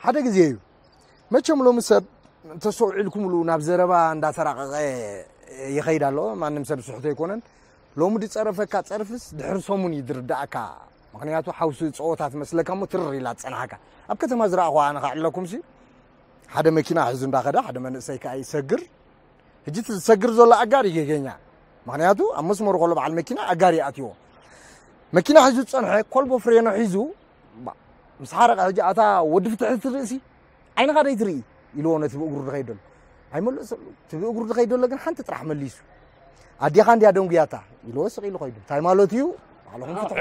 ሓደ ግዜ እዩ። መቸም ሎሚ ሰብ ተስተውዒልኩምሉ ናብ ዘረባ እንዳተራቐቐ ይኸይድ ኣሎ። ማንም ሰብ ስሕቶ ኣይኮነን። ሎሚ ዝጸረፈካ ጸርፍስ ድሕሪ ሰሙን እዩ ዝርዳእካ። ምኽንያቱ ሓውሲ ጸወታ ትመስለካ እሞ ትርር ኢላ ትጸንሓካ። ኣብ ከተማ ዝረኣኹ ኣነ ከዕለኩም ሲ ሓደ መኪና ሒዙ እንዳኸዳ ሓደ መንእሰይ ከኣ ይሰግር። ሕጂ እቲ ዝሰግር ዘሎ ኣጋር ይጌገኛ። ምኽንያቱ ኣብ መስመሩ ከሎ በዓል መኪና ኣጋር ይኣትዎ። መኪና ሒዙ ዝጸንሐ ኮልቦ ፍሬኖ ሒዙ ባ- ምስ ሓረቐ ሕጂ ኣታ ወዲ ፍትሒ ትርእሲ ዓይንኻ ደይ ትርኢ ኢልዎ ነቲ ብእግሩ ዝኸይድ ዘሎ ኣይመለሰሉ። እቲ ብእግሩ ዝኸይድ ዘሎ ግን ሓንቲ ጥራሕ መሊሱ ኣዴኻ እንድያ ደንጉያታ ኢልዎ ስቕ ኢሉ ኸይዱ። እንታይ ማለት እዩ? ባዕልኹም ፍትሖ።